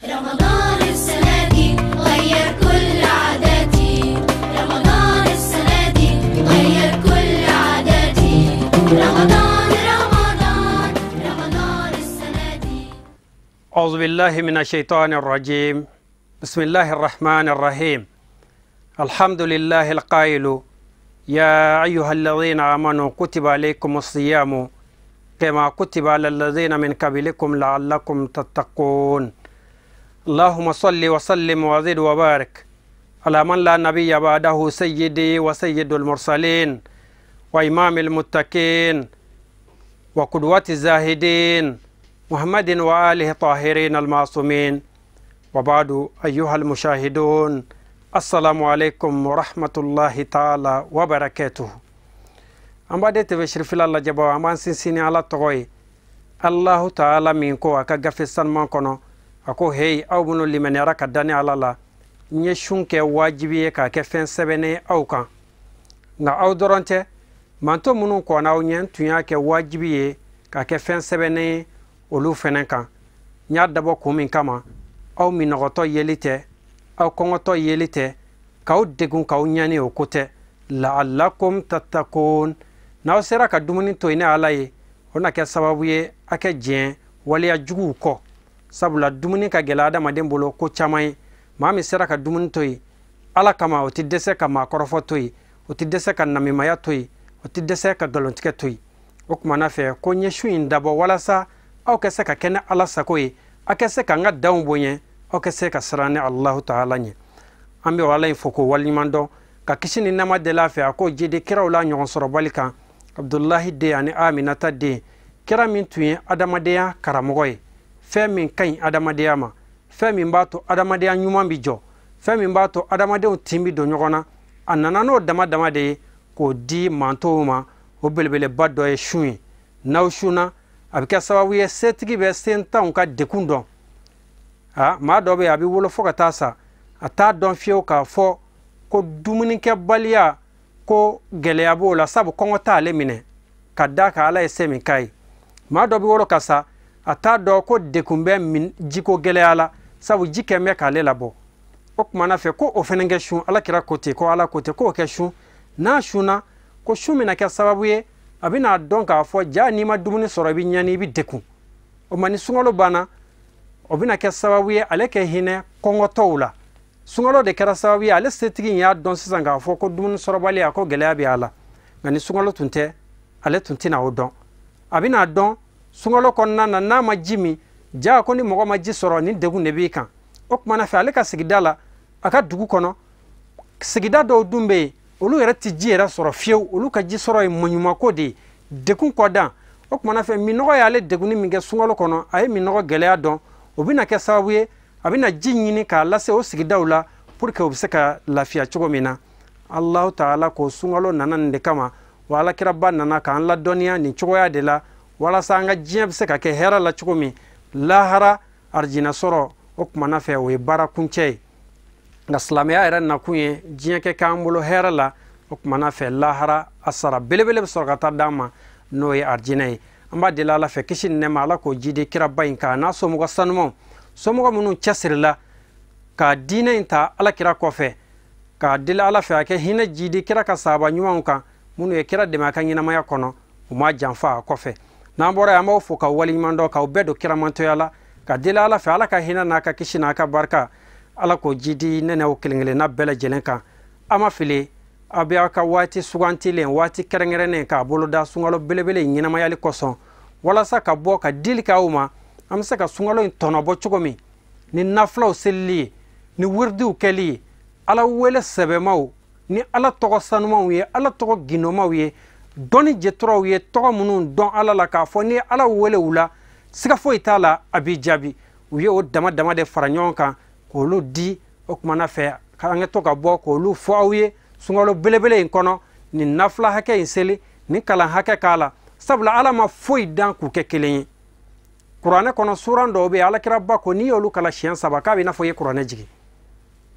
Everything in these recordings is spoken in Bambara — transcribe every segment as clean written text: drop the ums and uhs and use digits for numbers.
رمضان السنة دي غير كل عاداتي، رمضان السنة دي غير كل عاداتي، رمضان رمضان رمضان السنة دي. أعوذ بالله من الشيطان الرجيم. بسم الله الرحمن الرحيم. الحمد لله القائل يا أيها الذين آمنوا كتب عليكم الصيام كما كتب على الذين من قبلكم لعلكم تتقون. اللهم صل وسلم وزد وبارك على من لا نبي بعده، سيدي وسيد المرسلين وإمام المتقين وقدوة الزاهدين، محمد وآله الطاهرين المعصومين. وبعد، أيها المشاهدون، السلام عليكم ورحمة الله تعالى وبركاته. An b'a TV Sirifila lajɛbaw, an b'an sinsin ni Ala tɔgɔ ye, Allahu Taala min ko a ka gafe sanuman kɔnɔ, a ko: "Heyi, aw minnu limaniyara ka da ni Ala la, n ye sun kɛ wajibi ye k'a kɛ fɛn sɛbɛnnen ye aw kan. Nka aw dɔrɔn tɛ, manto minnu kɔnna aw ɲɛ, n tun y'a kɛ wajibi ye k'a kɛ fɛn sɛbɛnnen ye olu fɛnɛ kan. N y'a dabɔ kun min kama, aw minɔgɔtɔ yeli tɛ, aw kɔngɔtɔ yeli tɛ, k'aw degun k'aw ɲani, o ko tɛ. La'allakum tattakun, n'aw sera ka dumuni to yen ne Ala ye, o na kɛ sababu ye a kɛ diɲɛ waleya juguw kɔ, sabula dumuni ka gɛlɛ adamaden bolo ko caman ye. Maa min sera ka dumuni to yen Ala kama, o tɛ dɛsɛ ka maakɔrɔfɔ to yen, o tɛ dɛsɛ ka namimaya to yen, o tɛ dɛsɛ ka nkalontigɛ to yen. O kumana fɛ ko n ye su in dabɔ walasa aw ka se ka kɛ ni Ala sago ye, aw ka se ka n ka danw bonya, aw ka se ka siran ni Alahu Taala ɲɛ. An bɛ Ala in fo k'o waleɲuman dɔn, ka kisi ni nɛɛma deli a fɛ, a k'o jidi kiraw la ɲɔgɔn sɔrɔbali kan, Abudulahi den ani Aminata den, kira min tun ye adamadenya karamɔgɔ ye, fɛn min ka ɲi adamadenya ma, fɛn min b'a to adamadenya ɲuman bi jɔ, fɛn min b'a to adamadenw tin bi don ɲɔgɔn na. A nana n'o dama dama de ye k'o di mantow ma. O belebeleba dɔ ye sun ye. N'aw sunna, a bɛ kɛ sababu ye setigi bɛ sentanw ka dekun dɔn. A maa dɔ bɛ yen, a bɛ wolo fo ka taa sa, a t'a dɔn fiyewu k'a fɔ ko dumunikɛbaliya ko gɛlɛya b'o la, sabu kɔngɔ t'ale minɛ, ka d'a kan Ala ye se min k'a ye. Maa dɔ bɛ wolo ka sa, a t'a dɔn ko dekun bɛ min jiko gɛlɛya la, sabu ji kɛn bɛ k'ale labɔ. O kumana fɛ ko o fɛnɛ kɛ sun. Ala kira ko ten, ko Ala ko ten, k'o kɛ sun. N'a sunna, ko sun bɛna kɛ sababu ye a bɛna dɔn k'a fɔ ja n'i ma dumuni sɔrɔ, i bɛ ɲani, i bɛ dekun. O ma ni sunkalo banna, o bɛna kɛ sababu ye ale kɛ hinɛ kɔngɔtɔw la. Sunkalo de kɛra sababu ye ale setigi in y'a dɔn sisan k'a fɔ ko dumuni sɔrɔbaliya ko gɛlɛya bɛ a la. Nka ni sunkalo tun tɛ, ale tun tɛna o dɔn. A bɛna dɔn sunkalo kɔnɔna na, n'a ma ji min, ja ko ni mɔgɔ ma ji sɔrɔ, ni degun de b'i kan. O kumana fɛ, ale ka sigida la, a ka dugu kɔnɔ, sigida dɔw dun bɛ yen, olu yɛrɛ tɛ ji yɛrɛ sɔrɔ fiyewu, olu ka ji sɔrɔ ye maɲumanko de ye, degun kɔdan. O kumana fɛ, minɔgɔ y'ale degunni min kɛ sunkalo kɔnɔ, a ye minɔgɔ gɛlɛya dɔn. O bɛna kɛ sababu ye a bɛna ji ɲini k'a lase o sigidaw la pour que u bɛ se ka lafiya cogo min na. Alahu Taala ko sunkalo nana nin de kama, wa Alakiraba nana k'an ladɔnniya nin cogoya de la, walasa an ka diɲɛ bɛ se ka kɛ hɛrɛ la cogo min, lahara arijinɛ sɔrɔ. O kumana fɛ, o ye baara kuncɛ ye. Nka silamɛya yɛrɛ nakun ye diɲɛ kɛ k'an bolo hɛrɛ la. O kumana fɛ, lahara a sara belebele bɛ sɔrɔ ka taa d'an ma, n'o ye arijinɛ ye. An b'a deli Ala fɛ, kisi ni nɛɛma, Ala k'o jidi kiraba in kan, n'a somɔgɔ sanumanw, somɔgɔ minnu cɛsirila ka diinɛ in ta Ala kira kɔfɛ. K'a deli Ala fɛ, a kɛ hinɛ jidi kira ka sahaba ɲumanw kan, minnu ye kira dɛmɛ a ka ɲɛnamaya kɔnɔ, u ma janfa a kɔfɛ. N'an bɔra yen, an b'aw fo ka waleɲuman dɔn, k'aw bɛɛ don kiramantoya la, ka deli Ala fɛ, Ala ka hinɛ n'a ka kisi n'a ka barika, Ala k'o jidi ne n'aw kelen kelenna bɛɛ lajɛlen kan. A ma fili, aw bɛ aw ka waati sugantilen, waati kɛrɛnkɛrɛnnen k'a boloda sunkalo belebele in ɲɛnamayali kosɔn, walasa ka bɔ ka dili kɛ aw ma, an bɛ se ka sunkalo in tɔnɔbɔ cogo min, ni nafilaw selili ye, ni wiridiw kɛli ye, Ala wele sɛbɛmaw ni Ala tɔgɔ sanumanw ye, Ala tɔgɔ gindomaw ye, dɔnni jɛturaw ye, tɔgɔ minnu dɔn Ala la k'a fɔ n'i ye Ala wele u la, siga foyi t'a la, a b'i jaabi. U ye o dama dama de fara ɲɔgɔn kan k'olu di. O kumana fɛ, k'an ka to ka bɔ k'olu fɔ aw ye sunkalo belebele in kɔnɔ, nin nafila hakɛ in seli, nin kalan hakɛ k'a la, sabula Ala ma foyi dan k'u kɛ kelen ye. Kuranɛ kɔnɔ suran dɔw bɛ yen, Alakiraba ko n'i y'olu kalan siɲɛ 3, k'a bɛ i n'a fɔ i ye kuranɛ jigin.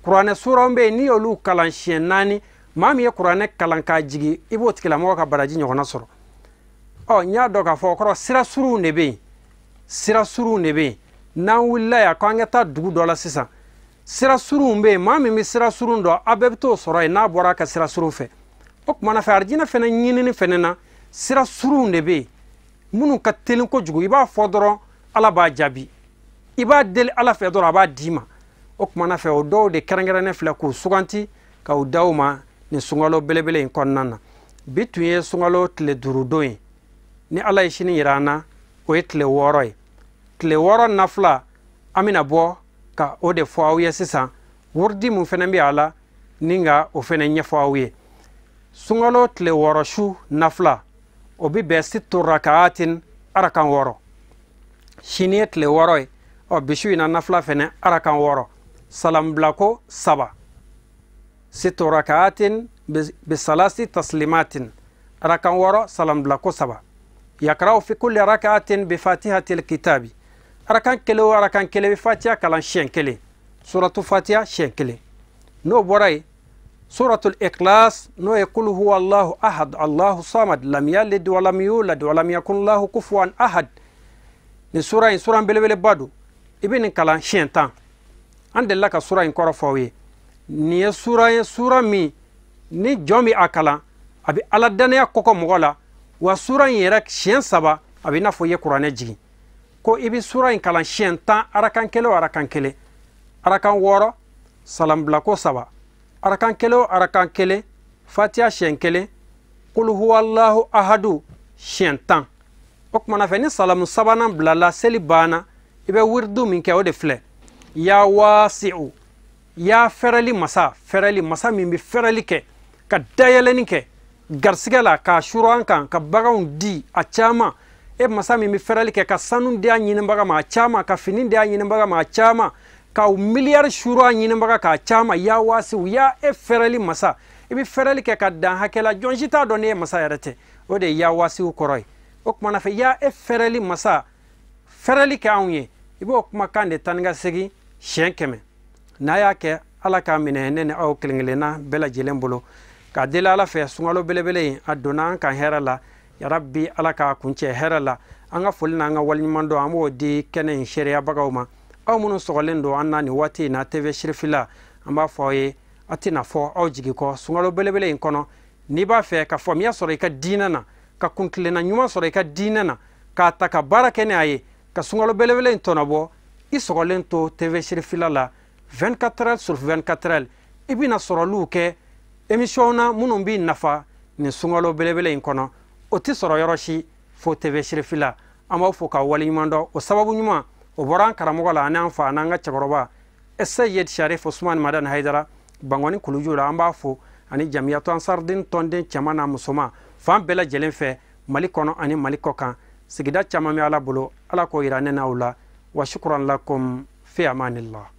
Kuranɛ suran bɛ yen, n'i y'olu kalan siɲɛ 4, maa min ye kuranɛ kalan k'a jigin, i b'o tigilamɔgɔ ka baraji ɲɔgɔnna sɔrɔ. Ɔ n y'a dɔn k'a fɔ o kɔrɔ sira surunw de bɛ yen, sira surunw de bɛ yen. N'an wulila yan ko an ka taa dugu dɔ la sisan, sira surunw bɛ yen, maa min bɛ sira surun dɔn, a bɛɛ bɛ t'o sɔrɔ yen n'a bɔra a ka sira surun fɛ. O kumana fɛ, arijinɛ fɛnɛ ɲinini fɛnɛ na, sira surunw de bɛ yen minnu ka teli kojugu. I b'a fɔ dɔrɔn Ala b'a jaabi, i b'a deli Ala fɛ dɔrɔn a b'a d'i ma. O kumana fɛ, o dɔw de kɛrɛnkɛrɛnnen filɛ k'u suganti k'u da u ma nin sunkalo belebele in kɔnɔna na. Bi tun ye sunkalo tile 5 don ye. Ni Ala ye sini yira an na, o ye tile 6 ye. Tile 6 nafila, an bɛna bɔ ka o de fɔ aw ye sisan. Wurudi mun fɛnɛ bɛ a la, ni ka o fɛnɛ ɲɛfɔ aw ye. Sunkalo tile 6 su nafila, o bɛ bɛn situ rakaatin arakan 6. Sini ye tile 6 ye. Ɔ bi su in na nafila fɛnɛ arakan 6. Salambilako 3. Situ rakaatin bisalasi taslimatin. Arakan 6 salambilako 3. Yakraw fi kulli rakaatin bi fatihatil kitabi. Arakan kelen o arakan kelen bɛ fatiha kalan siɲɛ kelen. Suratu fatiha siɲɛ kelen. N'o bɔra yen, suratul ikhlas n'o ye kul huwa Allahu ahad Allahu samad lam yalid wa lam yulad wa lam yakun lahu kufuwan ahad. Nin sura in sura belebeleba don. I bɛ nin kalan siɲɛ 10. An delila ka sura in kɔrɔ fɔ aw ye. Nin ye sura ye, sura min ni jɔn bɛ a kalan, a bɛ Ala danaya kɔkɔ mɔgɔ la. Wa sura in yɛrɛ siɲɛ 3 a bɛ i n'a fɔ i ye kuranɛ jigin. Ko i bɛ sura in kalan siɲɛ 10 arakan kelen o arakan kelen. Arakan 6 salambilako 3. Arakan kelen o arakan kelen, fatiha siɲɛ kelen, kul huwallahu ahadu siɲɛ 10. O kumana fɛ, ni salamu sabanan bilala, seli banna, i bɛ wiridu min kɛ o de filɛ. Ya wasi'u, ya fɛrɛli masa, fɛrɛli masa min bɛ fɛrɛli kɛ, ka dayɛlɛnni kɛ garisigɛ la, k'a suru an kan, ka baganw di a caman. E masa min bɛ fɛrɛli kɛ, ka sanu di a ɲinibaga ma a caman, ka fini di a ɲinibaga ma a caman, ka miliyari suru a ɲinibaga k'a caman. Ya wasi'u, ya e fɛrɛli masa, i bɛ fɛrɛli kɛ ka dan hakɛ la, jɔn si t'a dɔn ne ye masa yɛrɛ tɛ. O de ye ya wasi'u kɔrɔ ye. O kumana fɛ, ya e fɛrɛli masa, fɛrɛli kɛ anw ye. I b'o kumakan de taa ni ka segin siɲɛ 100. N'a y'a kɛ, Ala k'a minɛ ne ni aw kelen kelenna bɛɛ lajɛlen bolo. K'a deli Ala fɛ, sunkalo belebele in a donna an kan hɛrɛ la. Yarabi Ala k'a kuncɛ hɛrɛ la. An ka foli n'an ka waleɲuman dɔn, an b'o di kɛnɛ in seereyabagaw ma. Aw minnu sɔgɔlen don an na nin waati in na TV Sirifila, an b'a fɔ aw ye, a tɛna fɔ aw jigi kɔ sunkalo belebele in kɔnɔ. N'i b'a fɛ ka faamuya sɔrɔ i ka diinɛ na, ka kuntilenna ɲuman sɔrɔ i ka diinɛ na, k'a ta ka baara kɛ ni a ye, ka sunkalo belebele in tɔnɔbɔ, i sɔgɔlen to TV Sirifila la 24 heures sur 24 heures. I bɛna sɔrɔliw kɛ émission na minnu b'i nafa nin sunkalo belebele in kɔnɔ. O tɛ sɔrɔ yɔrɔ si fo TV Sirifila. An b'aw fo k'aw waleɲuman dɔn. O sababu ɲuman o bɔra an karamɔgɔ la, ani an fa, ani an ka cɛkɔrɔba Seyid Sharif Usman Madani Hayidara Bangɔni Kuluju la. An b'a fo ani Jamiyatu Ansardin tɔnden cɛman n'a musoman fan bɛɛ lajɛlen fɛ, Mali kɔnɔ ani Mali kɔ kan. Sigida caman bɛ Ala bolo, Ala k'o yira ne n'aw la. Wa shukran lakum fi amanillah.